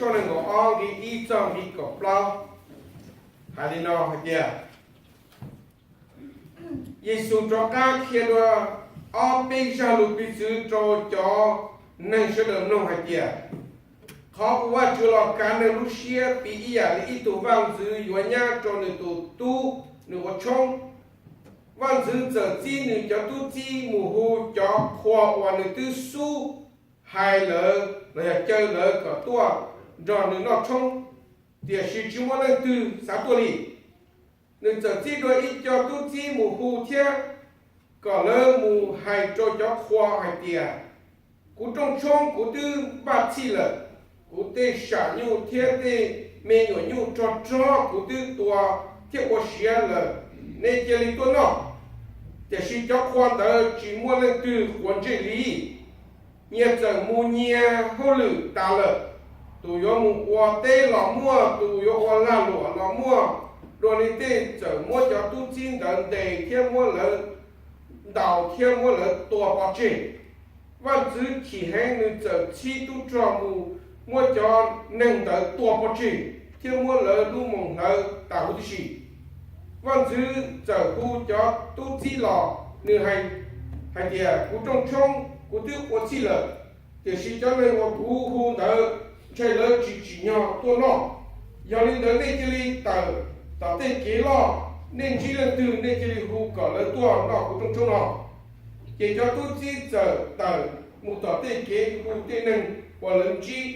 tshooj nees nkaum ob nqe ib txog nqe kaum plaub hais li no hais tias, Yexus rov qab qhia dua ob peb zaj lus piv txwv rau cov neeg sawv daws mloog hais tias, qhov uas Vajtswv los kav neeg lub siab piv ib yam li ib tug vaj ntxwv yuav nyab rau nws tus tub nws ua tshoob. Vaj ntxwv txawm txib nws cov tub txib mus hu cov qhua uas nws twb xub hais lawv los yog caw lawv kom tuaj nrog nws noj tshoob, tiam sis tsis muaj leej twg xav tuaj li. Nws txawm txib dua ib co tub txib mus hu thiab kom lawv mus hais rau cov qhua hais tias, kuv rooj tshoob kuv twb npaj txhij lawm, kuv tej sam nyuj thiab tej me nyuam nyuj rog rog kuv twb tua thiab ua siav lawm, nej cia li tuaj noj. Tiam sis cov qhua ntawd tsis muaj leej twg quav ntsej li. Nyias txawm mus nyias hauj lwm tas lawm, tus yuav mus ua teb los muaj, tus yuav ua lag luam los muaj. Dua li tej txawm muab cov tub txib ntawd ntes thiab muab lawv ntaus thiab muab lawv tua pov tseg. Vaj ntxwv chim heev, nws txawm txib tub rog mus muab cov neeg ntawd tua pov tseg thiab muab lawv lub moo hlawv tas huv tib si. Vaj ntxwv txawm hu cov tub txib los, nws hais tias, kuv rooj tshoob kuv twb ua txhij lawm, tiam sis cov neeg uas kuv hu ntawd ntshai lawv tsis tsim nyog tuaj noj. Yog li ntawd nej cia li tawm tom tej kev loj, nej ntsib leej twg nej cia li hu kom lawv tuaj noj kuv rooj tshoob no. Ces cov tub txib txawm tawm mus tom tej kev hu tej neeg uas lawv ntsib,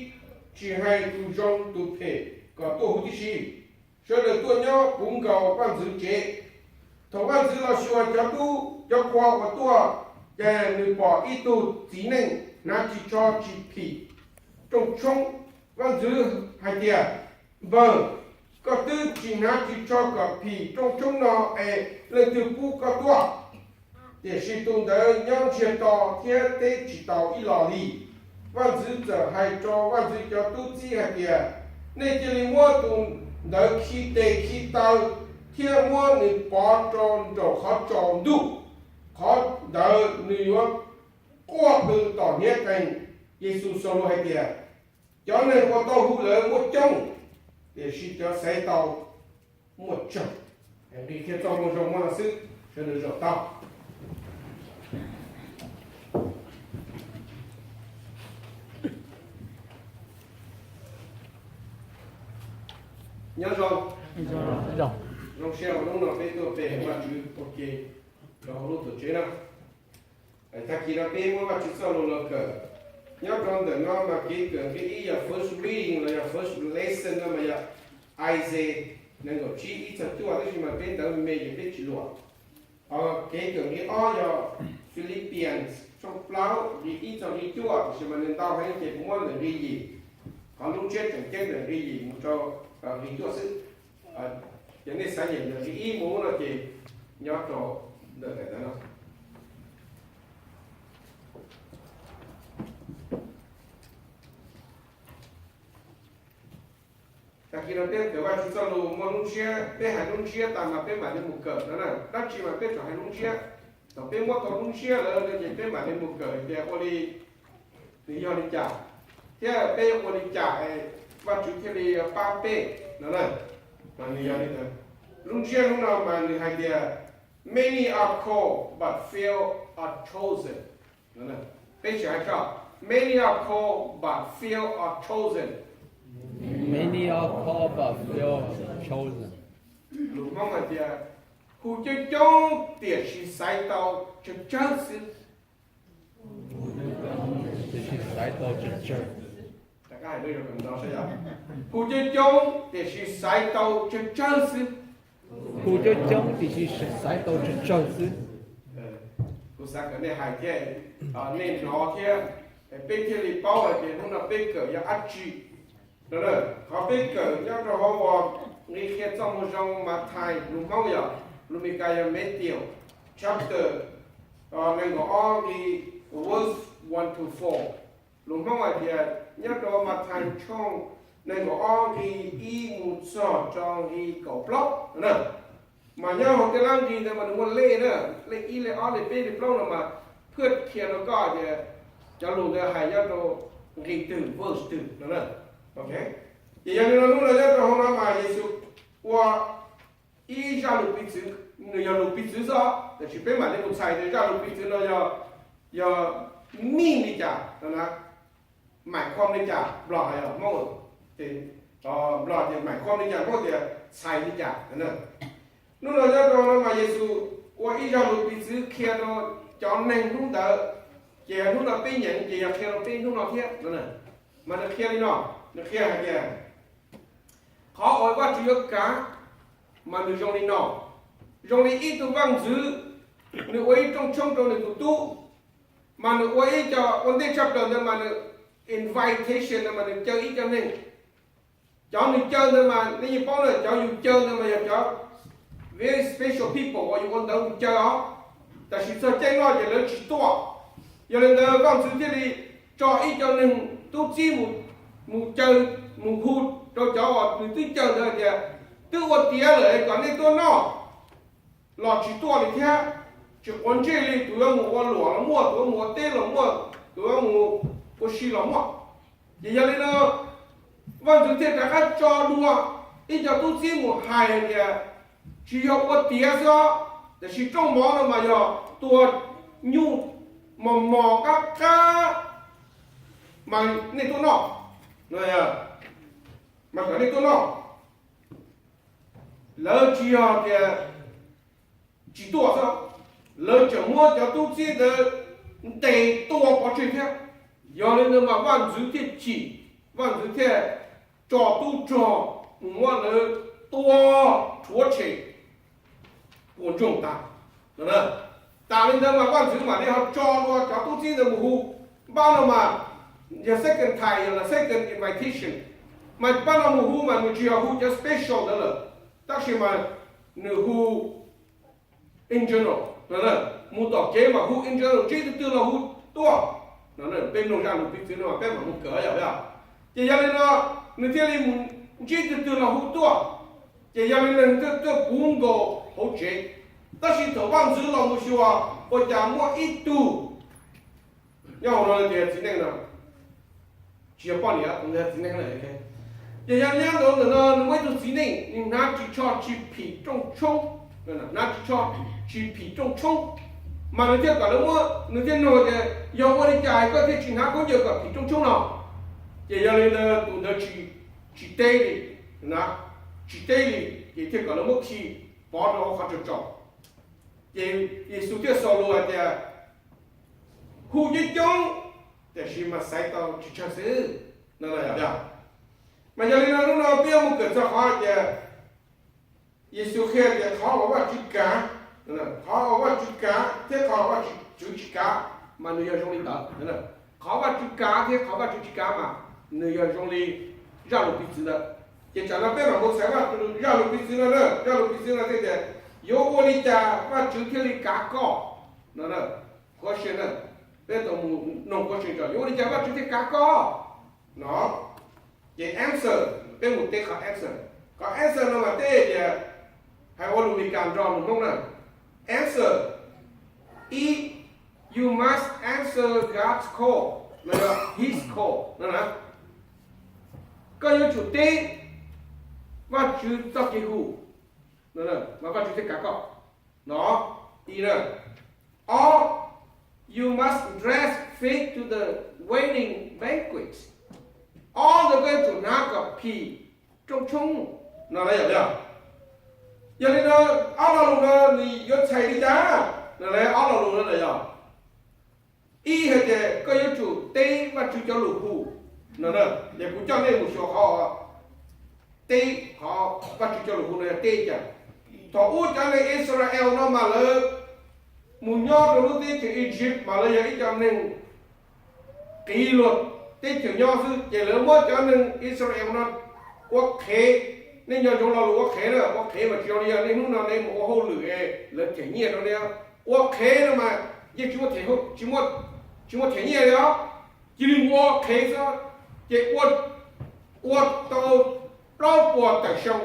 tsis hais tus zoo tus phem, kom tuaj huv tib si. Sawv daws tuaj nyob puv nkaus vaj ntxwv tsev. Thaum vaj ntxwv los xyuas cov tub cov qhua uas tuaj, ces nws pom ib tug txiv neej hnav ris tsho tsis phim rooj tshoob. Vaj ntxwv hais tias, npawg, koj twb tsis hnav ris tsho kom phim rooj tshoob no es leej twg pub koj tuaj? Tiam sis tus ntawd nyob ntsiag to thiab teb tsis tau ib los li. Vaj ntxwv txawm hais rau vaj ntxwv cov tub txib hais tias, nej cia li muab tus ntawd khi tes khi taw thiab muab nws pov rau nraum qhov tsaus ntuj, qhov ntawd nws yuav quaj qw tom hniav qees. Yexus xaus lus hais tias, cov neeg uas tau hu lawm muaj coob, tiam sis cov xaiv tau muaj tsawg. Nqi qhia txoj moo zoo muaj no xwb, sawv daws zaum tau. Nyob zoo. Zoo siab uas hnub no peb tuaj pe Vajtswv ua ke rau hauv lub tuam tsev no. Tag kis no peb muab Vajtswv txoj lus los kawm. Nyob rau ntawm no mas kev kawm nqe ib yog first reading los yog first lesson no mas yog Isaiah nees nkaum tsib ib txog cuaj, tab sis mas peb ntawv me ces peb tsis luam. Kev kawm nqe ob yog Philippians tshooj plaub nqe ib txog nqe cuaj, tab sis mas nws ntau heev ces kuv muab ntawm nqe yim, qhov lub ntsiab tseem ceeb ntawm nqe yim mus rau nqe cuaj xwb. Ces nej xav nyeem ntawm nqe ib mus no ces nyob rau ntawm ntawm no. Tag kis no peb kawm Vajtswv txoj lus muaj lub ntsiab, peb hais lub ntsiab tas mas peb mam li mus kawm no na. Dab tsi mas peb tsuas hais lub ntsiab. Thaum peb muab tau lub ntsiab lawm no ces peb mam li mus kawm tias ua li nws yog li cas, thiab peb ua li cas es Vajtswv thiaj li pab peb no na. Mas nws yog li ntawd. Lub ntsiab hnub no mas nws hais tias, many are called but few are chosen. Peb sim hais tso, many are called but few are chosen. Many are called but few are chosen. Lus Hmoob hais tias, hu coob coob tiam sis xaiv tau tsawg tsawg xwb. Tiam sis xaiv tau tsawg tsawg. Hu coob coob tiam sis xaiv tau tsawg tsawg xwb. Hu coob coob tiam sis xaiv tau tsawg tsawg xwb. Kuv xav kom nej hais thiab, nej hnov thiab, peb thiaj li paub hais tias hnub no peb kawm yog dab tsi. Qhov peb kawm nyob rau hauv uas nqi qhia txoj moo zoo Mathais, lus Hmoob yog, lus Meskas yog Matthew, chapter nees nkaum ob nqi verse one to four. Lus Hmoob hais tias nyob rau Mathais tshooj nees nkaum ob nqi ib mus txog rau nqi kaum plaub na. Mas nyob hauv tej lab nqi ntawd mas nws muaj lej na, lej ib, lej ob, lej peb, lej plaub no mas phwj qhia rau koj tias cov lus ntawd hais nyob rau nqi twg, verse twg no na. Ok, ces yog li no hnub no nyob rau hauv no mas Yexus ua ib zaj lus piv txwv, nws yog lus piv txwv xwb, tiam sis peb mam li mus txhais tias zaj lus piv txwv no yog, yog mean li cas, maj khom li cas, Nplog hais yog Hmoob, Nplog tias maj khom li cas, Hmoob tias txhais li cas. Hnub no nyob rau no mas Yexus ua ib zaj lus piv txwv qhia rau cov neeg hnub ntawd, ces hnub no peb nyeem ces yog qhia rau peb hnub no thiab no. Mas nws qhia li no, nws qhia hais tias qhov uas Vajtswv yuav kav mas nws zoo li no, zoo li ib tug vaj ntxwv, nws ua ib rooj tshoob rau nws tus tub, mas nws ua ib co, ua ntej tshaj plaws ntawd mas nws invitation ntawd mas nws caw ib co neeg. Cov nws caw ntawd mas nej yeej paub na, cov yus caw ntawd mas yog cov very special people uas yus ua ntawv mus caw os, tab sis txog caij noj ces lawv tsis tuaj. Yog li ntawd vaj ntxwv thiaj li tso ib co neeg tub txib mus caw, mus hu rau cov uas nws twb caw ntawd tias, twb ua tiav lawm kom nej tuaj noj los tsis tuaj li thiab, tsis quav ntsej li, tus yuav mus ua luam los muaj, tus yuav mus ua teb los muaj, tus yuav mus ua si los muaj. Ces yog li no vaj ntxwv thiaj rov qab tso dua ib co tub txib mus hais tias, tsis yog ua tiav xwb, tiam sis rooj mov no mas yog tua nyuj mos mos qab qab mas nej tuaj noj, mas kom nej tuaj noj. Lawv tsis yog tias tsis tuaj xwb, lawv tseem muab cov tub txib ntawd ntes tua pov tseg thiab. Yog li ntawd mas vaj ntxwv thiaj chim, vaj ntxwv thiaj tso tub rog mus muab lawv tua rhuav tshem puas ntsoog tas. Tas li ntawd mas vaj ntxwv mam li ho tso dua cov tub txib ntawd mus hu. Npab no mas yog second time, yog second invitation, mas npab no mus hu mas nws tsis yog hu cov special ntawd lawm, tab sis mas nws hu in general, mus tom kev mas hu in general, ntsib twg twg los hu tuaj. Peb mloog zaj lus piv txwv no mas peb mam mus kawm yom. Ces yog li no nws thiaj li mus ntsib twg twg los hu tuaj, ces yog li no nws thiaj tuaj puv nkaus hauv tsev. Tab sis thaum vaj ntxwv los mus xyuas ua cas muaj ib tug, nyob hauv no tias txiv neej no, tsis yog poj niam, txiv neej na. Ces yog nyob ntawm no nws muaj ib tug txiv neej, nws hnav ris tsho tsis phim rooj tshoob, hnav ris tsho tsis phim rooj tshoob, mas nws thiaj kom lawv muab, nws thiaj nug tias, yog ua li cas koj thiaj tsis hnav khaub ncaws kom phim rooj tshoob no? Ces yog li ntawd tus ntawd tsis teb li, tsis teb li, ces thiaj kom lawv muab khi pov rau hauv qhov tsaus tsaus. Ces Yexus thiaj xaus lus hais tias, hu coob coob, tiam sis mas xaiv tau tsawg tsawg xwb. Mas yog li no hnub no peb yuav mus kawm txog qhov tias Yexus qhia tias qhov uas Vajtswv kav, qhov uas Vajtswv kav thiab qhov uas Vajtswv tsis kav, mas nws yog zoo li ntawd. Qhov Vajtswv kav thiab qhov Vajtswv tsis kav mas nws yog zoo li zaj lus piv txwv ntawd. Ces tsam no peb mam mus txhais zaj lus piv txwv no na, zaj lus piv txwv no thiaj tias, yuav ua li cas Vajtswv thiaj li kav koj? No, qhuav si na, peb tau mus noog qhuav si tso, yuav ua li cas Vajtswv thiaj kav koj? No, ces answer, peb mus teb qhov answer. Qhov answer no mas teb tias, hais ua lus Meskas nrog lus Hmoob na, answer ib, you must answer God's call, no yog his call no na. Koj yuav tsum teb Vajtswv txoj kev hu, mas Vajtswv thiaj kav koj. No, ib na. Ob, you must dress fit to the wedding banquet. Ob ntawd koj yuav tsum hnav kom phim rooj tshoob. No yog li, yog li no ob lo lus no nws yuav txhais li cas? No ob lo lus no yog, ib hais tias koj yuav tsum teb Vajtswv cov lus hu. No, ces kuv coj nej mus xyuas qhov teb, qhov Vajtswv cov lus hu no yog teb cas. Thaum ub cov neeg Israel no mas lawv mus nyob rau lub teb chaws Egypt mas lawv yog ib co neeg qiv luag teb chaws nyob xwb, ces lawv muab cov neeg Israel no ua qhev. Nej nco ntsoov lo lus ua qhev na, ua qhev mas tsis yog li yog nej hnub no nej mus ua hauj lwm es lawv them nyiaj rau nej. Ua qhev no mas yeej tsis muaj them, tsis muaj them nyiaj li os, cia li mus ua qhev xwb. Ces ua tau plaub puas tawm xyoo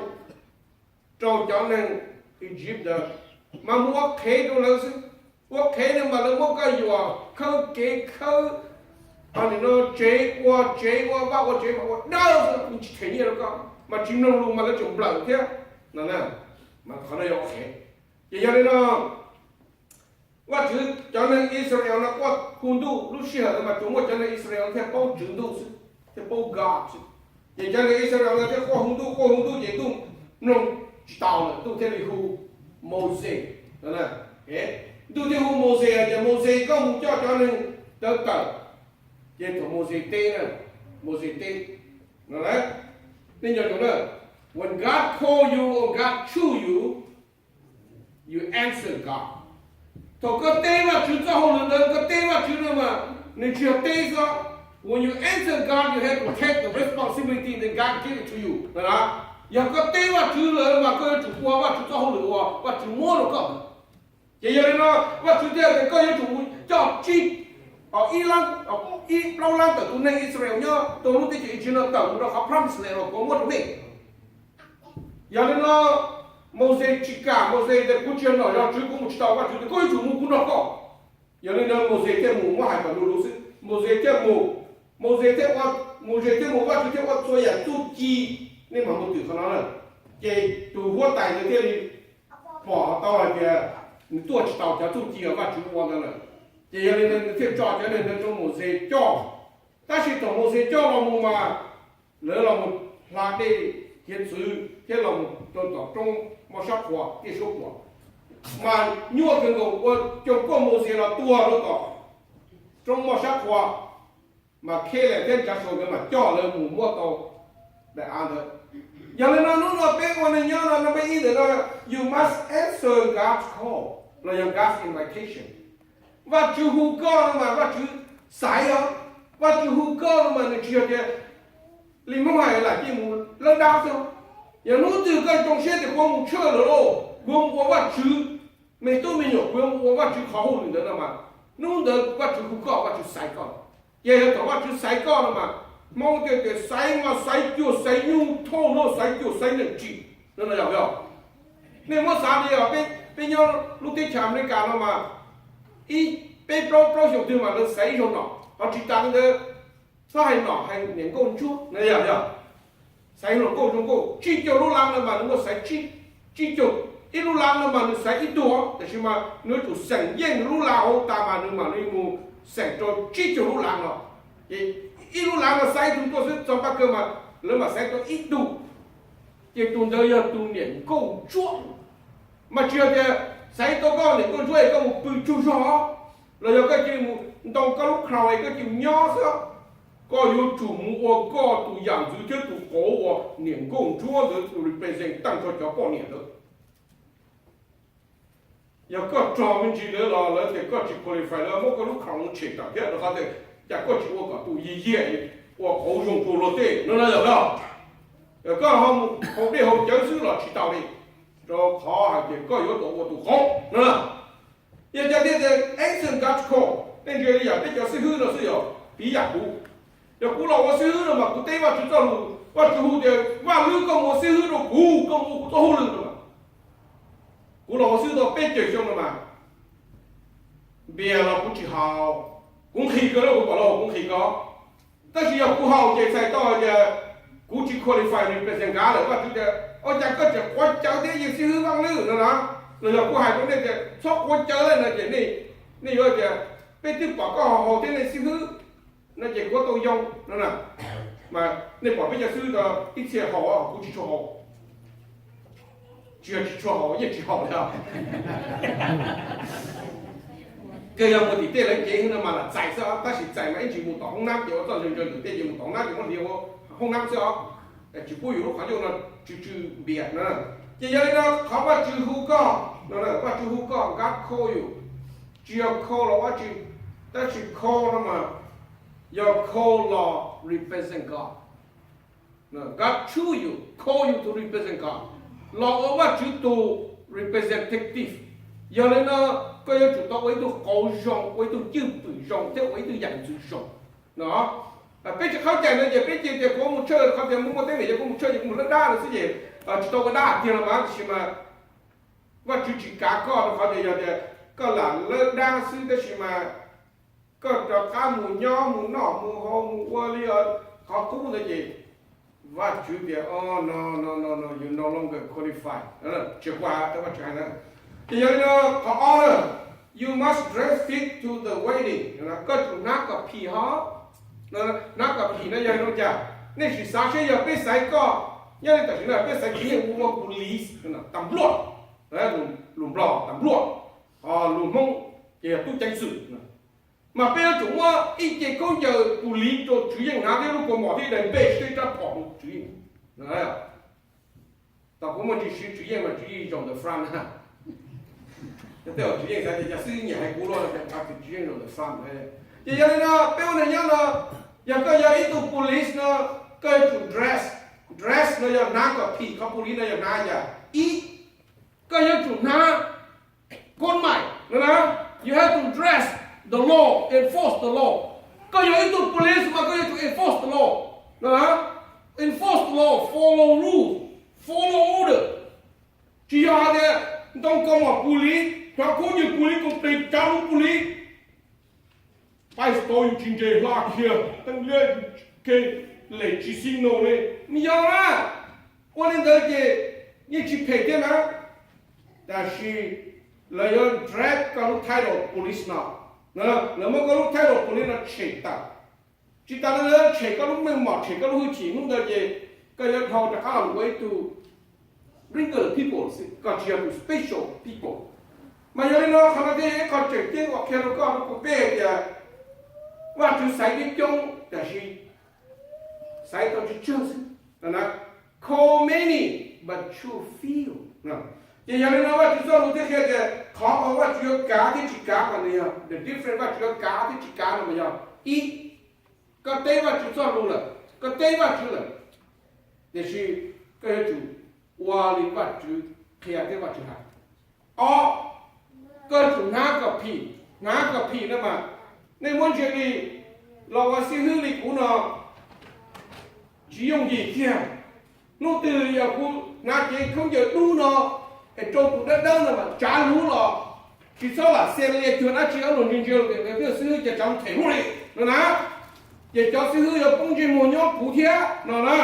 rau cov neeg Egypt ntawd, mas mus ua qhev rau lawv xwb. Ua qhev no mas lawv muab koj yuam khawb kev khawb nim no tsev ua tsev ua vaj ua tsev mas ua dawb xwb, tsis them nyiaj rau koj, mas tsis mloog lus mas lawv tseem nplawm thiab no. Mas qhov no yog ua qhev. Ces yog li no, Vajtswv cov neeg Israel no quaj hu ntuj, lub sij hawm ntawd mas tsuas muaj cov neeg Israel thiaj paub tswv ntuj xwb, thiaj paub God xwb. Ces cov neeg Israel no thiaj quaj hu ntuj, quaj hu ntuj ces ntuj mloog tsis tau lawm, ntuj thiaj li hu Mauxes. Ntuj thiaj hu Mauxes hais tias, Mauxes, koj mus coj cov neeg ntawd tawm. Ces thaum Mauxes teb na, Mauxes teb, nej nco ntsoov na, when God call you or God choose you, you answer God. Thaum koj teb Vajtswv txoj hauj lwm ntawd, koj teb Vajtswv no mas nws tsis yog teb xwb. When you answer God, you have to take the responsibility that God give it to you. Yog koj teb Vajtswv lawm mas koj yuav tsum ua Vajtswv txoj hauj lwm uas Vajtswv muab rau koj. Ces yog li no Vajtswv thiaj tias koj yuav tsum coj tsib, ib lab, ib plaub lab ntawm tus neeg Israel nyob rau lub teb chaws Iziv no tawm mus rau qhov promised land uas kuv muab rau nej. Yog li no Mauxes tsis kam, Mauxes tias kuv tsis yog nom yog tswv, kuv mus tsis tau. Vajtswv tias koj yuav tsum mus, kuv nrog koj. Yog li no Mauxes thiaj mus, muab hais kom luv luv xwb, Mauxes thiaj mus, Mauxes thiaj ua, Mauxes thiaj mus, Vajtswv thiaj ua txhua yam txuj ci. Nej mam mus twm qhov no na. Ces tus huab tais ntawd thiaj li pom tau hais tias nws tuaj tsis tau cov txuj ci uas Vajtswv ua ntawd lawm. Ces yog li ntawd nws thiaj tso cov neeg ntawd rau Mauxes coj. Tab sis thaum Mauxes coj los mus mas lawv los mus hla dej hiav txwv thiab los mus rau tom roob moj sab qhua tiaj suab puam, mas nyuaj kawg nkaus ua cov kuaj Mauxes los tuag rau tom roob moj sab qhua, mas Caleb thiab Joshua nkawd mam coj lawv mus muab tau daim av ntawd. Yog li no hnub no peb ua neeg nyob no, no peb ib ntawm no, you must answer God's call los yog God's invitation. Vajtswv hu koj no mas Vajtswv xaiv os. Vajtswv hu koj no mas nws tsis yog tias li Hmoob hais lam cia mus lawb dab xwb. Yog hnub twg koj zoo siab tias kuv mus tshwj lawm lauj, kuv mus ua Vajtswv me tub me nyuam, kuv yuav mus ua Vajtswv qhov hauj lwm ntawd no mas, hnub ntawd Vajtswv hu koj, Vajtswv xaiv koj. Ces yog thaum Vajtswv xaiv koj no mas, Hmoob tias xaiv mas xaiv cuag xaiv nyuj thauj no, xaiv cuag xaiv neeg tsim no, yog? Nej muab xav li os, peb nyob lub teb chaws Amelikas no mas, ib peb plaub plaub xyoo twg mas lawv xaiv ib zaug nom, ho tsis tas li ntawd txhob hais nom, hais niam nkauj ntsuab no, yog? Xaiv hluas nkauj zoo nkauj tsib caug lub lab no mas nws muaj xaiv tsib caug, ib lub lab no mas nws xaiv ib tug, tiam sis mas nws yuav tsum xeem yeej nws lub lab hauv tas mas nws mam li mus xeem rau tsib caug lub lab no. Ces ib lub lab no xaiv ib tug tuaj xwb, txog pab kawg mas lawv mam xaiv tau ib tug. Ces tus ntawd yog tus niam nkauj ntsuab. Mas tsis yog tias xaiv tau koj niam nkauj ntsuab es koj mus pw tsaug zog, los yog koj cia li mus ntoo koj lub crown es koj cia li nyob xwb. Koj yuav tsum mus ua koj tus yam ntxwv thiab tus qauv uas niam nkauj ntsuab ntawd tus represent tag nrho cov poj niam ntawd. Yog koj rog me ntsis lawv los lawv tias koj tsis qualify, lawv muab koj lub crown tshem tawm thiab, rau qhov tias cas koj tsis ua kom tus yig yiag ua qauv zoo rau luag tej no, no yog los? Koj ho mus haus dej haus cawv xwb los tsis tau li, rau qhov hais tias koj yuav tau ua tus qauv no. Yog cov thiaj tias answer God's call, nej ntsia li yam peb cov xib hwb no xwb, yog piv yam kuv. Yog kuv los ua xib hwb no mas kuv teb Vajtswv txoj lus, Vajtswv hu tias Vaj Lwb koj mus ua xib hwb rau kuv, koj mus ua kuv txoj hauj lwm no. Kuv los ua xib hwb tau peb caug xyoo no mas, npias los kuv tsis haus, kuv nqhis koj, kuv pom los kuv nqhis koj. Tab sis yog kuv haus ces txhais tau hais tias kuv tsis qualify represent God lawm. Vajtswv tias ua cas koj tseem quav cawv thiab yig xib hwb Vaj Lwb no na? Los yog kuv hais rau nej tias txhob quav cawv lawm no ces nej yuav tias peb twb pom koj haus thiab nej xib hwb no ces kuv tau yoo no na. Mas nej pom peb cov xib hwb tau ib txhia haus, kuv tsis tshua haus. Tsis yog tsis tshua haus, yeej tsis haus li os. Kawg yog mus tim tej lawv cev no mas lam txais xwb os, tab sis txais mas ib ntsis mus tom hoob nab ces ua txoj ntse ntse tim tej ces mus tom hoob nab ces muab hliv ua hoob nab xwb os. Tsis pub yus lub qhov ncauj no tsw tsw npias na. Ces yog li no qhov Vajtswv hu koj no, Vajtswv hu koj, God call you, tsis yog call los Vajtswv, tab sis call no mas yog call los represent God. God choose you, call you to represent God, los ua Vajtswv tus representative. Yog li no koj yuav tsum tau ua ib tug qauv zoo, ua ib tug cwj pwm zoo thiab ua ib tug yam ntxwv zoo no. Peb tsis qhab cai no ces peb cia tias kuv mus tshawj, qhov tias muaj muaj teeb meem ces kuv mus tshawj ces kuv mus hlawb dab no xwb ces tsis tau ua dab hais tiag los mas, tab sis mas Vajtswv tsis kav koj rau qhov tias yog tias koj lam hlawb dab xwb tab sis mas koj rov qab mus nyob mus noj mus haus mus ua li qhov qub ntawd ces Vajtswv tias, o, no, no, no, no, you no longer qualify. Tsis qua tau Vajtswv hais na. Ces yog li no, qhov ob na, you must dress fit to the wedding. Koj tsum hnav kom phim ho. Hnav kom phim no yog li no cas? Nej sim xav seb yog peb xaiv koj, nyob li tam sim no peb xaiv tswv yim hu ua police, tam npluaj, lus Nplog tam npluaj, lus Hmoob ces yog tub ceev xwm. Mas peb yuav tsum muab ib ce khaub ncaws police rau tswv yim hnav thiab lub kaus mom thiab daim npej thiab rab phom rau tswv yim. Tau kuv muaj ntsis siv tswv yim mas tswv yim zoo the front. Tej zaum tswv yim xav tias cov xib hwb nyiam hais kuv luaj, tswv yim zoo the front. Ces yog li no peb ua neeg nyob no, yog koj yog ib tug police no, koj yuav tsum dress. Dress no yog hnav kom phim, qhov police no yog hnav yam ib, koj yuav tsum hnav koj maim no na, you have to dress the law, enforce the law. Koj yog ib tug police mas koj yuav tsum enforce the law no na, enforce the law, follow rules, follow order. Tsis yog hais tias ntoo kaus mom police, hnav khaub ncaws police, koj pes tsav lub police, pais tau yus tsis ntse hla kiag teeb liab, ke lem tsis xib no li, nws yog na. Ua li ntawd ces yeej tsis phem thiab na. Tab sis lawv yuav drag koj lub title police no, lawv muab koj lub title police no tshem tawm. Tsis tas li, lawv tshem koj lub meej mom, tshem koj lub hwj chim, hnub ntawd ces koj yuav dhau rov qab los ua ib tug regular people xwb, koj tsis yog tus special people. Mas yog li no qhov no thiaj yog ib qho tseem ceeb uas qhia rau koj rau kuv peb hais tias Vajtswv xaiv coob coob tab sis xaiv tau tsawg tsawg xwb. Call many but choose few. Ces yog li no Vajtswv txoj lus thiaj qhia tias qhov uas Vajtswv yuav kav thiab tsis kav mas nws yog the difference, Vajtswv yuav kav thiab tsis kav no mas yog ib, koj teb Vajtswv txoj lus lawm, koj teb Vajtswv lawm, tiam sis koj yuav tsum ua li Vajtswv qhia thiab Vajtswv hais. Ob, koj yuav tsum hnav kom phim. Hnav kom phim no mas nej muab ntsia li, los ua xib hwb li kuv no tsis yooj yim kiag. Hnub twg yog kuv hnav cev khaub ncaws dub no es rau tus dawb dawb no mas tsav luv los, tsis txhob lam xia li cuag dab tsi, ob luag ntsia ntsia los tias tus xib hwb ces tsav them hub li no na, ces cov xib hwb yuav poob ntsej muag nyob kuv thiab no na.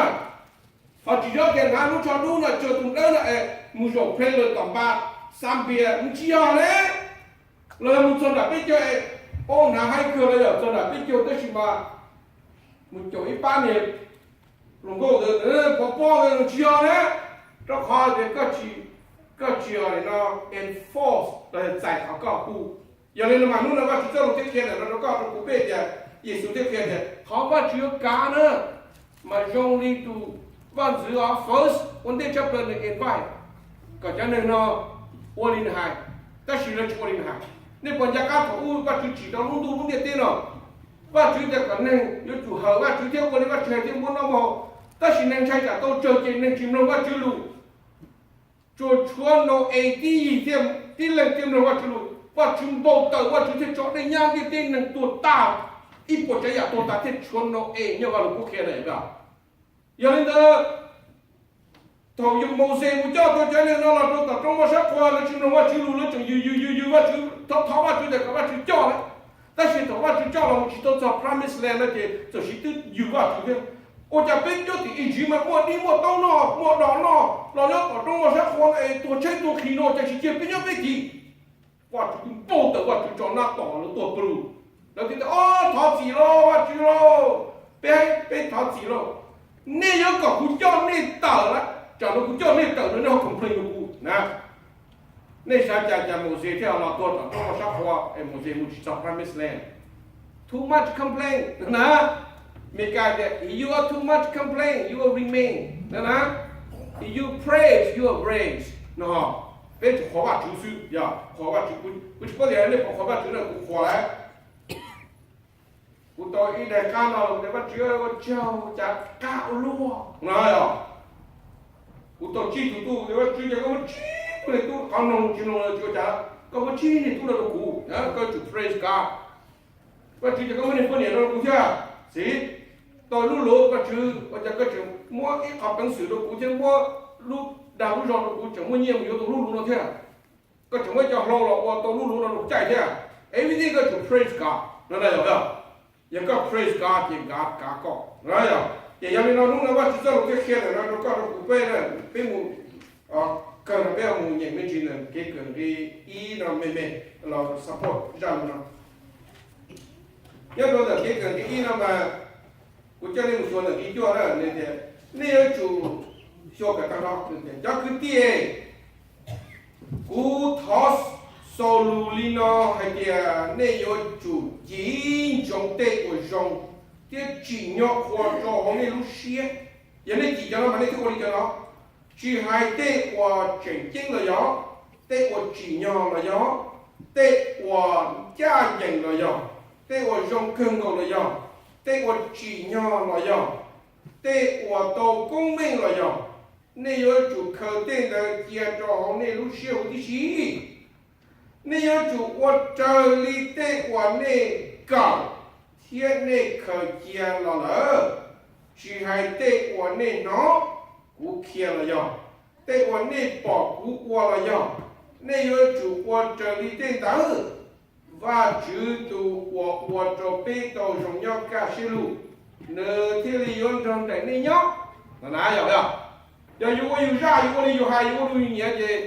Ho tsis yog tias hnav lub tsho dub no cuag tus dawb no es mus zaum play lawm tom npas, xa npias, nws tsis yog ne. Los yog mus txog nram peb caug es, o, hnav haib kawg los yog txog nram peb caug tab sis mas mus caum ib pab niag hluas nkauj ntawd pov pob, nws tsis yog na. Rau qhov tias koj tsis, koj tsis no enforce los yog txais qhov koj hu. Yog li no mas hnub no Vajtswv txoj lus thiaj qhia ntawm no rau koj rau kuv peb tias, Yexus thiaj qhia tias qhov Vajtswv yuav kav na mas zoo li tus vaj ntxwv os, first ua ntej tshaj plaws nws invite kom cov neeg no ua li nws hais, tab sis lawv tsis ua li nws hais. Nej puas nco qab thaum ub Vajtswv tsim rau lub ntuj lub ntiaj teb no, Vajtswv tias kom neeg yuav tsum hawm Vajtswv thiab ua li Vajtswv hais thiab muab noj muab haus, tab sis neeg ntshai tsam tau tsawg ces neeg tsis mloog Vajtswv lus. Tsuas tshuav Nau-es tib yig thiaj, tib leeg thiaj mloog Vajtswv lus, Vajtswv npau taws, Vajtswv thiaj tso dej nyab ntiaj teb, neeg tuag tag, ib puas tsav yam tuag tas thiaj tshuav Nau-es nyob Vaj Lug Kub Qhia na. Yog li ntawd, thaum Mauxes mus coj tau cov neeg no los rau tom roob moj sab qhua, lawv tsis mloog Vajtswv lus, lawv tseem yws yws yws yws Vajtswv, thov thov Vajtswv tias kom Vajtswv coj lawv. Tab sis thaum Vajtswv coj los mus tsis tau txog Promised Land no ces txawm siv twb yws Vajtswv thiab. Ua cas peb nyob tim Iziv mas muaj dib muaj taub noj, muaj dos noj, los nyob tom roob moj sab qhua es tuag tshaib tuag qhis no cas tsis cia peb nyob peb tim? Vajtswv twb npau taws, Vajtswv tso nab tom lawv tuag pw. Lawv thiaj tias, o, thov txim lauj Vajtswv lauj, peb, peb thov txim lauj. Nej yuav kom kuv coj nej tawm lawm, tsam no kuv coj nej tawm no nej ho complain rau kuv na. Nej xav cas cas Mauxes thiaj los tuag tom roob moj sab qhua es Mauxes mus tsis txog Promised Land? Too much complain na. Meskas tias, if you are too much complain, you will remain na. If you praise, you will raise no. Peb tsuas qhuas Vajtswv xwb, yog qhuas Vajtswv. Kuv tsis paub tias nej puas qhuas Vajtswv na, kuv qhuas lawm. Kuv tau ib daim qab no, kuv tias Vajtswv ua tsaug, cas qab ua luaj no yog. Kuv tau tsib tug tub, Vajtswv ces koj muab tsib tug niag tub, qhov mloog tsis mloog tsis ua cas, koj muab tsib niag tub no rau kuv, koj tsum praise God. Vajtswv ces koj muab niag poj niam no rau kuv thiab. Xij, tau lub luv Vajtswv ua cas koj tseem muab ib qho peev xwm rau kuv thiab muab lub dag lub zog rau kuv, tseem muaj nyiaj mus yuav tau lub luv no thiab. Koj tseem muab cov hlau los ua tau lub luv no rau kuv caij thiab. Everything koj tsum praise God. No na yog, yog koj praise God ces God kav koj. Yog, ces yog li no hnub no Vajtswv txoj lus thiaj qhia ntawm no rau koj rau kuv peb na, peb mus kawg no peb mus nyeem me ntsis ntawm kev kawm nqe ib no me me los support zaj lus no. Nyob rau ntawm kev kawm nqe ib no mas kuv coj nej mus xyuas ntawm nqe cuaj na, nws tias nej yuav tsum xyuas kom tag nrho. Cov kwv tij, kuv thov xaus lus li no hais tias nej yuav tsum cim ntsoov tej uas zoo thiab tsim nyog qhuas rau hauv nej lub siab. Yog nej cim cov no mas nej thiaj ua li cov no, tsis hais tej uas tseem ceeb los yog, tej uas tsim nyog los yog, tej uas ncaj ncees los yog, tej uas zoo kawg nkaus los yog, tej uas tsim nyog los yog, tej uas tau koob meej los yog, nej yuav tsum khaws tej ntawd cia rau hauv nej lub siab huv tib si. Nej yuav tsum ua raws li tej uas nej kawm thiab nej khaws cia los lawm, tsis hais tej uas nej hnov kuv qhia los yog, tej uas nej pom kuv ua los yog, nej yuav tsum ua raws li tej ntawd. Vajtswv tus uas ua rau peb tau zoo nyob kaj siab lug, nws thiaj li yuav nrog nraim nej nyob. No na yog, yog yus ua yus zaj, yus ua li yus hais, yus ua li yus nyiam ces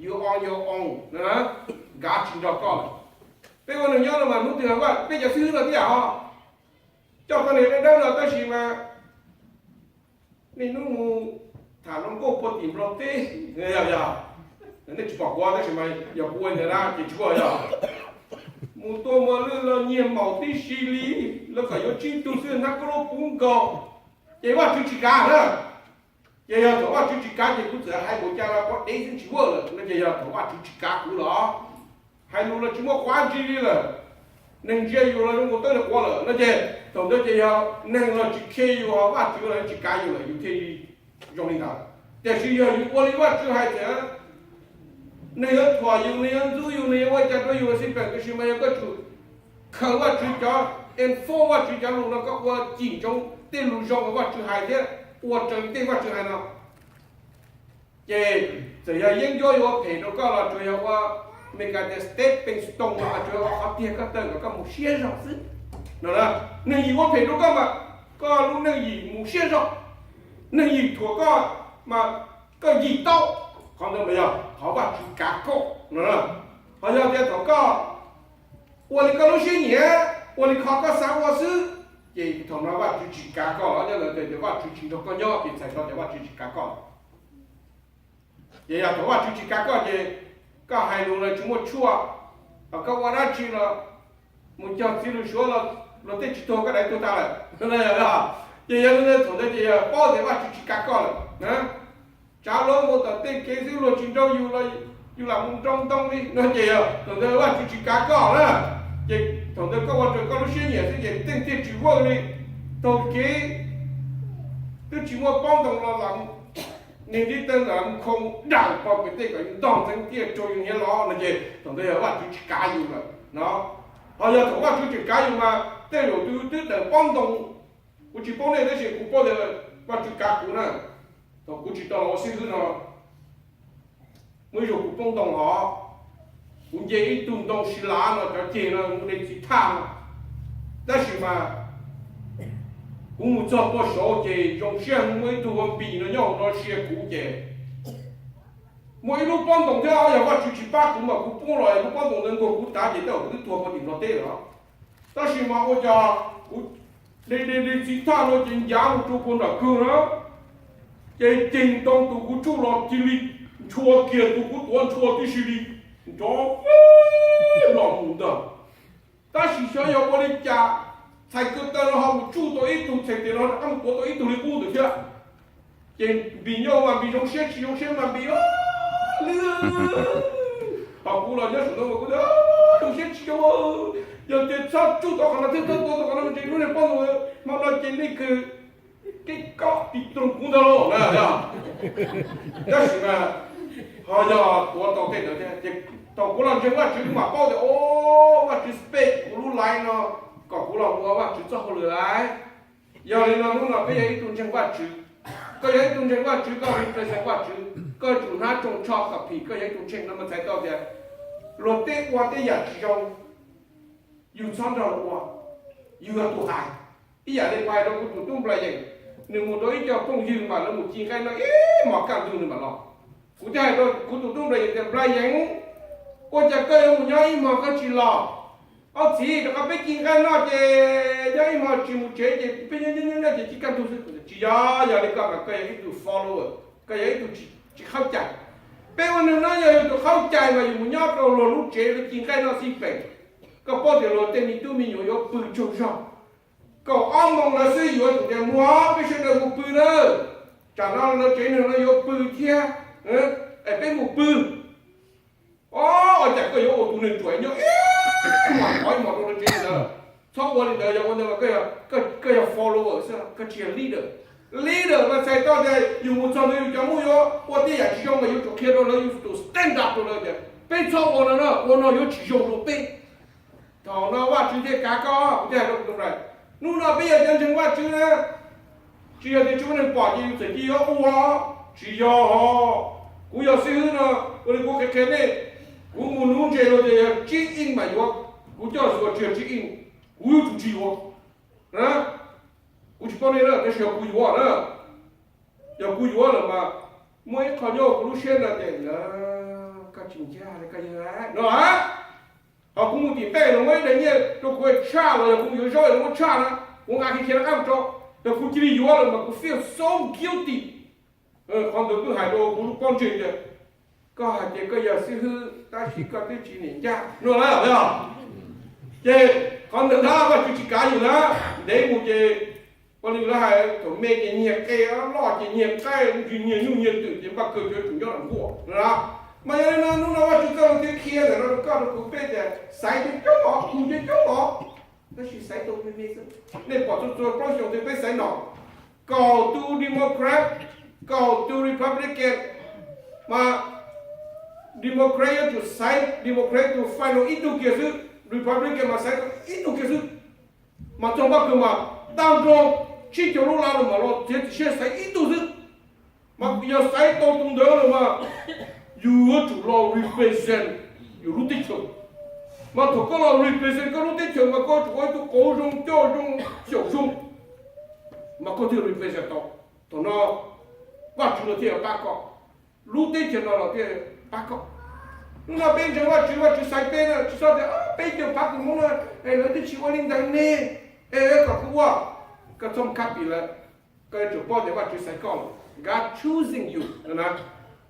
yus on yus on, nkav tsis nrog koj lawm. Peb ua neeg nyob no mas hnub twg peb cov xib hwb no tib yam ho coj tau niag dawb dawb no tab sis mas niaj hnub mus tham hluas nkauj puag tim Nplog teb, yog, nej tsis pom kuv tab sis mas yog kuv ua ntawd na ces tsis ua yog mus tua muas lwj los nyiag maum tib si li, los kom yuav tsib tug xwb hnab koj lub puv nkaus, ces Vajtswv tsis kav na. Ces yog thaum Vajtswv tsis kav ces kuv txawm hais npaum cas los quav dev xwb tsis ua lawm no ces yog thaum Vajtswv tsis kav kuv los hais lus los tsis muaj qhov dab tsi li lawm. Neeg ntsia yus los zoo nkaus tawb li quav lawm no ces thaum ntawd ces yog neeg los tsis khe yus, Vajtswv los tsis kav yus lawm yus thiaj li zoo li ntawd. Tiam sis yog yus ua li Vajtswv hais tias neeg yuav thuam yus, neeg yuav ntxub yus, neeg yuav ua cas rau yus los xij peem, tiam sis mas yog koj tsum khaws Vajtswv cov, enforce Vajtswv cov lus no, koj ua cim ntsoov tej lus zoo uas Vajtswv hais thiab ua raws li tej Vajtswv hais no, ces txawm yog yeeb ncuab yuav ua phem rau koj los tsuas yog ua, Meskas tias stepping stone no mas tsuas yog ua qhov tiag koj taw kom koj mus siab zog xwb no. Neeg yim ua phem rau koj mas koj lub neej yim mus siab zog, neeg yim thuam koj mas koj yim tau. Qhov ntawd mas yog qhov Vajtswv kav koj no. Ho yog tias thaum koj ua li koj lub siab nyiam, ua li qhov koj xav ua xwb, ces thaum no Vajtswv tsis kav koj los nyob ntawd tias Vajtswv tsis nrog koj nyob ces txhais tau tias Vajtswv tsis kav koj. Ces yog thaum Vajtswv tsis kav koj ces koj hais lus los tsis muaj tshuaj, ho koj ua dab tsi los mus cog txiv lws suav los luag tej tsis tuag koj daim tuag tas lawm. Ces yog li ntawd thaum ntawd ces yog paub tias Vajtswv tsis kav koj lawm. Tsav luag mus tom tej kev xwb luag tsis nrau yus los yus lam mus nrau ntoo li no ces yog thaum ntawd Vajtswv tsis kav koj na. Ces thaum ntawd koj ua raws koj lub siab nyiam xwb ces tej thiaj tsis vwj li. Taug kev twb tsis muaj pob ntoo los lam, niag ntiv taw lam mus khoo dam pog pem tej kom yus ntog ntxeev tiaj rau yus hniav los no ces thaum ntawd yog Vajtswv tsis kav yus lawm no. Ho yog thaum Vajtswv tseem kav yus mas tej zaum tus twb dawm pob ntoo. Kuv tsis paub nej tab sis kuv paub tias Vajtswv kav kuv na. Thaum kuv tsis tau los ua xib hwb no, muaj ib zaug kuv poob ntoo los, kuv nce ib tug ntoo si lav no cov ceg no mus de txiv thaj no, tab sis mas kuv mus txog puag saud ces zoo siab muaj ib tug ua npis no nyob hauv no sia kuv ces muaj ib lub pob ntoo thiab, yog Vajtswv tsis pab kuv mas kuv poob los lub pob ntoo ntawd nkaug kuv tav ces tej zaum kuv twb tuag puag tim Nplog teb lawm. Tab sis mas ua cas kuv de de de txiv thaj no ces ncav mus rau puag nram kawg na, ces ceg ntoo tus kuv tsuj los cia li ntshua kiag tus kuv tuav ntshua tib si li nrov los mus ntag. Tab sis xyov yog ua li cas txhais ko taw no ho mus tsuj tau ib tug txhais tes no rov qab mus tuav tau ib tug li qub ntawd thiab. Ces npis nyob mas npis zoo siab tsis zoo siab mas npis li. Ho kuv los nyob saum no mas kuv tias zoo siab tsis zoo, yog tias txhob tsuj tau qhov no thiab txhob tuav tau qhov no ntsis lub niag pob ntoo hmo no ces nej kawg kev kob tis toog kuv ntag lauj na. Tab sis mas ho yog tuav tau tej ntawd thiab ces thaum kuv los ntseeg Vajtswv kuv mam paub tias o, Vajtswv space kuv lub life no kom kuv los ua Vajtswv txoj hauj lwm lawm. Yog li no hnub no peb yog ib tug ntseeg Vajtswv, koj yog ib tug ntseeg Vajtswv koj represent Vajtswv, koj yuav tsum hnav rooj tsho kom phim koj yog ib tug ntseeg no mas txhais tau tias luag tej ua tej yam tsis zoo Yus txhob nrog ua, yus yog tus hais. Ib yam li kuv hais rau kuv tus tub Nplayees, nws mus rau ib co phooj ywg mas lawv mus ci nqaij noj ib hmos kaj ntug nws mam los. Kuv thiaj hais rau kuv tus tub Nplayees tias, Nplayees, ua cas koj yuav mus nyob ib hmos koj tsis los? Ob txiv, rov qab peb ci nqaij noj ces nyob ib hmos tsis mus tsev ces peb nyob nyob nyob ces ci kaj ntug xwb. Tsis yog, yog li koj mas koj yog ib tug follower, koj yog ib tug tsis qhaub cai. Peb ua neeg no yog yus tus qhaub cai mas yus mus nyob rau luag lub tsev lawv ci nqaij noj xij peem. Koj paub tias luag tej me tub me nyuam yuav pw tsaug zog. Kaum ob moos lawv xwb yuav tsum tias, Muam, peb sawv daws mus pw nawb. Tsam no lawv tsev neeg no yuav pw thiab, es peb mus pw. Ua cas koj yuav ua tus neeg ruam nyob ib hmos ib hmos rau lawv tsev neeg ntawd? Txhob ua li ntawd, yog ua ntawd mas koj yog follower xwb, koj tsis yog leader. Leader mas txhais tau tias yus mus txog ntawd yus cov muaj yuav ua tej yam tsis zoo mas yuav tsum qhia rau lawv, yus tus stand up rau lawv tias peb txhob ua no na, ua no yuav tsis zoo rau peb. Thaum no Vajtswv thiaj kav koj, kuv thiaj hais rau tus ntawd, hnub no peb yog cov ntseeg Vajtswv na, tsis yog tias tsis muaj neeg pom ces yus txawm cia yuav ua, tsis yog. Kuv yog xib hwb no, ua li kuv qhia qhia nej, kuv mus nuv ntses los tias yog tsib ib mas yuav, kuv coj xuas tsis yog tsib ib, kuv yuav tsum tsis yuav. Kuv tsis paub nej na, tab sis yog kuv yuav na, yog kuv yuav lawm mas muaj ib qho nyob kuv lub siab no tias, Koj tsis ncaj li koj yawg no a. Ho kuv mus tim pej los muaj ib daim nyiaj rau kuv tshaj los yog kuv mus yuav zaub los muab tshaj na, kuv nqa khiav khiav rov qab mus rau, yog kuv cia li yuav lawm mas kuv feel so guilty. Qhov ntawd kuj hais rau kuv lub pob ntseg tias, Koj hais tias koj yog xib hwb tab sis koj twb tsis niam ncaj no lawm os. Ces qhov ntawd ntag Vajtswv tsis kav yus na. Ntev mus ces ua li lawv hais, thaum me ces nyiag qe, loj ces nyiag qaib, nyiag nyuj nyiag twm ces npaj kawg yuav tsum nyob nram nkuaj na. Mas yog li no hnub no Vajtswv txoj lus thiaj qhia ntawm no rau koj rau kuv peb tias xaiv coob coob os, mus coob coob os, tab sis xaiv tau me me xwb. Nej pom txhua txhua plaub xyoos twg peb xaiv no, kaum tus Democrat, kaum tus Republican, mas Democrat yuav tsum xaiv Democrat tus final ib tug kiag xwb, Republican mas xaiv tau ib tug kiag xwb. Mas txog npaj kawg mas tag nrho tsib caug lub lab los mas los txiav txim siab xaiv ib tug xwb. Mas yog xaiv tau tus ntawd lawm mas yus yuav tsum los represent yus lub teb chaws. Mas thaum koj los represent koj lub teb chaws mas koj yuav tsum ua ib tug qauv zoo coj zoo xyaum zoo, mas koj thiaj represent tau. Thaum no Vajtswv los thiaj pab koj, lub teb chaws no los thiaj pab koj. Hnub no peb ntseeg Vajtswv, Vajtswv xaiv peb na, tsis txhob tias peb caug phav tus Hmoob na, es lawv twb tsis ua li ntawd ne, es kom kuv ua. Koj txhob mus copy lawv, koj yuav tsum paub tias Vajtswv xaiv koj lawm, God choosing you na.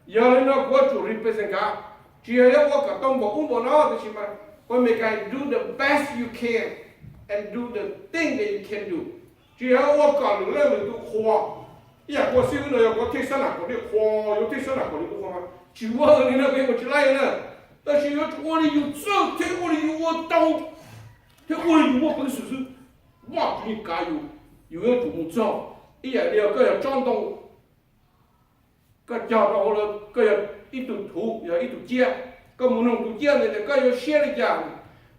Yog li no kuv yuav tsum represent God, tsis yog yuav ua kom tau npaum ub npaum no, tab sis mas ua Meskas do the best you can and do the thing that you can do. Tsis yog ua kom lwm leej lwm tus qhuas. Ib yam kuv ua xib hwb no yog kuv thiaj xav nam kom nej qhuas, yuav thiaj xav nam kom lwm tus qhuas mas tsis ua li no kuv yeej ua tsis laib na. Tab sis yuav tsum ua li yus txawj thiab ua li yus ua tau thiab ua li yus muaj peev xwm xwb. Vajtswv yeej kav yus, yus yuav tsum mus txog. Ib yam li koj yog tsob ntoo, koj cog rau hauv lawv, koj yog ib tug thuv, yog ib tug ciab, koj mus nug tus ciab ntawd tias koj yuav siab li cas?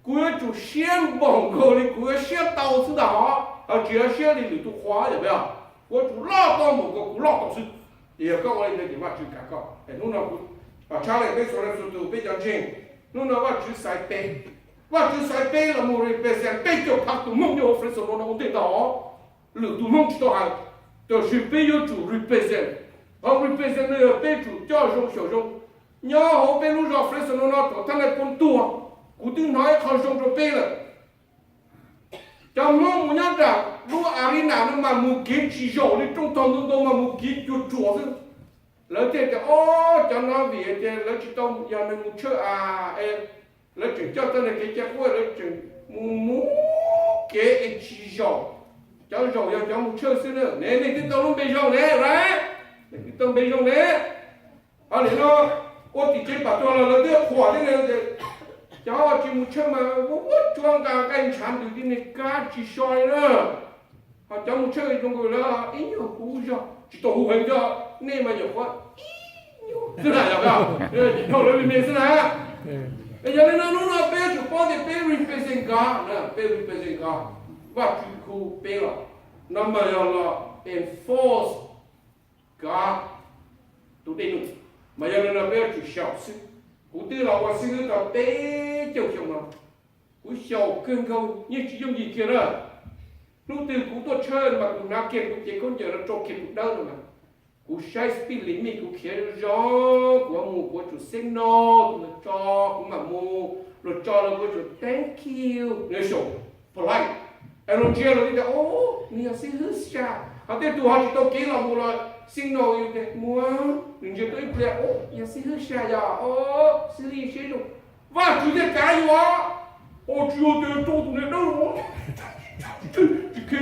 Kuv yuav tsum siab npaum nkaus li kuv yuav siab tau xwb ntag hos, tsis yog siab li lwm tus qhuas yom. Kuv yuav tsum loj tau npaum nkaus kuv loj tau xwb. Ces yog koj ua li ntawd ces Vajtswv kav koj. Hnub no kuv tshaj lawm peb txhua leej txhua tus peb cov ntseeg, hnub no Vajtswv xaiv peb, Vajtswv xaiv peb los mus represent peb caug phav tus Hmoob nyob hauv Fresno no ua ntej ntag hos. Lwm tus Hmoob tsis tau hais, tiam sis peb yuav tsum represent. Qhov represent no yog peb tsum coj zoo xyaum zoo. Nyob hauv peb lub zos Fresno no thaum thaj nais phoo tuag, kuv twb hnov ib qho zoo rau peb lawm. Cov Hmoob mus nyob nram lub arena no mas mus kev tsis zaum li rooj tog ntau ntau mas mus kev cuag tsuas xwb. Lawv thiaj tias, o, cov no vim tias lawv tsis tau yog neeg mus tshawj a, lawv tseem coj txoj niag kev cai qub lawv tseem mus mus kev es tsis zaum. Cov zaum yog cov mus tshawj xwb na. Ne nej twb tau lub npe zoo ne, right? Nej twb tau npe zoo ne. Ho nim no ua tim tsev pam tuag los lawv twb qhuas thiab ne. Cov tsis mus tshawj mas ua ua tsuag nqa nqaij ntshav ntws tib neeg kab tsis so li na. Ho cov mus tshawj zoo nkaus lawv ib nyuag kuv zog tsis tau hu heev thiab, nej mas nyuam qhuav ib nyuag xwb na, yog, dhau lawv me me xwb na. Yog li no hnub no peb yuav tsum paub tias peb represent God na, peb represent God, Vajtswv hu peb los no mas yog los enforce God tus dej num, mas yog li no peb yuav tsum xyaum xwb. Kuv twb los ua xib hwb tau peb caug xyoo no, Kuv xyaum kawg nkaus yeej tsis yooj yim kiag na. Hnub twg kuv tuaj tshawb mas kuv hnav kiag kuv cev khaub ncaws no rau kiag kuv dawb no mas, kuv saib speed limit kuv khiav zoo, kuv mus kuv yuav tsum signal tus ntawd tso, kuv mam mus, luag tso los kuv yuav tsum thank you, nws xyaum polite. Es luag ntsia luag tias, o, nws yog xib hwb sas. Ho tej tus ho tsis tau kev los mus los signal yus tias muaj, nws ntsia tuaj ib pliag, o, yog xib hwb sas yog, o, xib hwb siab zoo. Vajtswv thiaj kav yus os. O, tsis yog tias rau tus niag dawb tsis khe,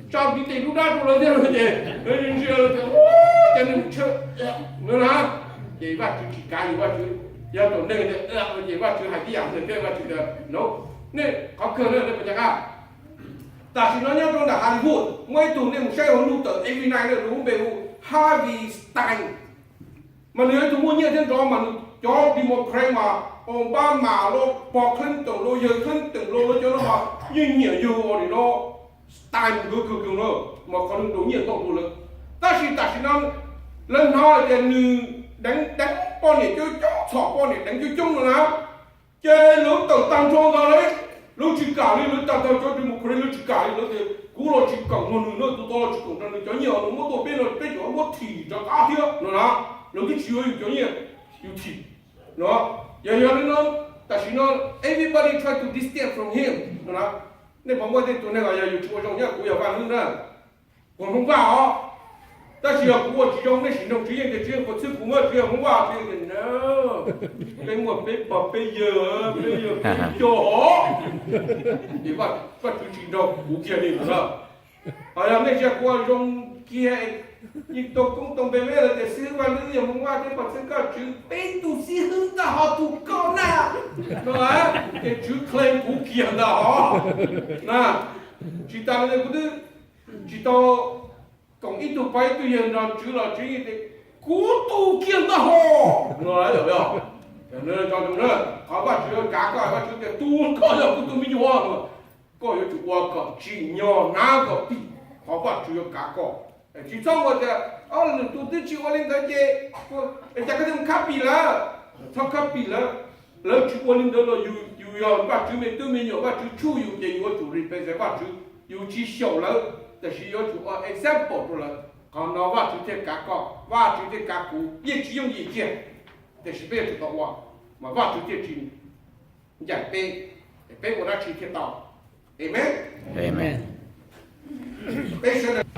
tsa kiv tes lub dab rau lawv thiab ces ntsia tias, ces nws tshawb no na, ces Vajtswv tsis kav yus, Vajtswv yog tus neeg tias, ces Vajtswv hais tib yam ntawd thiab, Vajtswv tias no. Nej qhov kawg na, nej puas nco qab? Tam sim no nyob rau nram Hollywood muaj ib tug, nej mus saib hauv lub tawm every night na, nws lub npe hu Harvey Stein. Mas nws yog ib tug muaj nyiaj thiab nrov, mas nws cov Democrat mas Obama los, Bill Clinton los, yawg Clinton los, lawv cov no mas yeej nyiam yawg ua li no, Stein nkawd kawg kawg na, mas qhov nws nrau nyiaj ntau dua lawm. Tab sis tam sim no lawv hnov hais tias nws deev deev poj niam coob coob, txhom poj niam deev coob coob no na. Ces lawv tawm tag nrho ntawd lawv, lawv tsis kam li, lawv tag nrho cov Democrat lawv tsis kam li, lawv tias kuv los tsis koom nrog nws na, tus tod los tsis koom nrog nws, cov nyiaj uas nws muab tuaj peb no peb tseem muab thim rov qab thiab no na. Lawv twb tsis yuav yus cov nyiaj, yus thim no. Yog yog li no, tam sim no everybody try to distance from him no na. Nej puas muaj tej tus neeg los yog yus tsis ua zoo nyob, kuv yog Vaj Lwb na, kuv Hmoob Vaj os. Tab sis yog kuv ua tsis zoo nej sim nrog Tswv Yeej tias Tswv Yeej puas txhwb kuv mas, Tswv Yeej Hmoob Vaj, Tswv Yeej tias no, peb muaj peb pog peb yawg, peb yawg peb yog os. Ces Vajtswv tsis nrog kuv kiag li no na. Ho yog nej ntsia kuv ua zoo kiag, yeej tau koob tau npe, lawv tias xib hwb Vaj Lwb yog Hmoob Vaj thiab, puas txhwb koj, Tswv, peb tus xib hwb ntag ho tus koj na, no ces Tswv claim kuv kiag ntag hos na. Tsis tas li ntawd kuv twb tsis tau koom ib tug pog ib tug yawg nrog Tswv los Tswv yeej tias kuv tus kiag ntag hos no. Qhov Vajtswv yuav kav koj, Vajtswv tias tus koj yog kuv tus me nyuam, koj yuav tsum ua kom tsim nyog hnav kom pim qhov Vajtswv yuav kav koj. Tsis txhob ua tias lwm tus twb tsis ua li ntawd ces, es cas koj thiaj mus khab pim lawv? Txhob khab pim lawv. Lawv tsis ua li ntawd los yus, yus yog Vajtswv me tub me nyuam, Vajtswv tshuj yus ces yus yuav tsum represent Vajtswv, yus tsis xyaum lawv, tab sis yuav tsum ua example rau lawv. Qhov no Vajtswv thiaj kav koj, Vajtswv thiaj kav kuv, yeej tsis yooj yim kiag, tiam sis peb yuav tsum tau ua, mas Vajtswv thiaj tsis ncaim peb, peb ua dab tsi thiaj tau. Amen. Amen. Peb sawv daws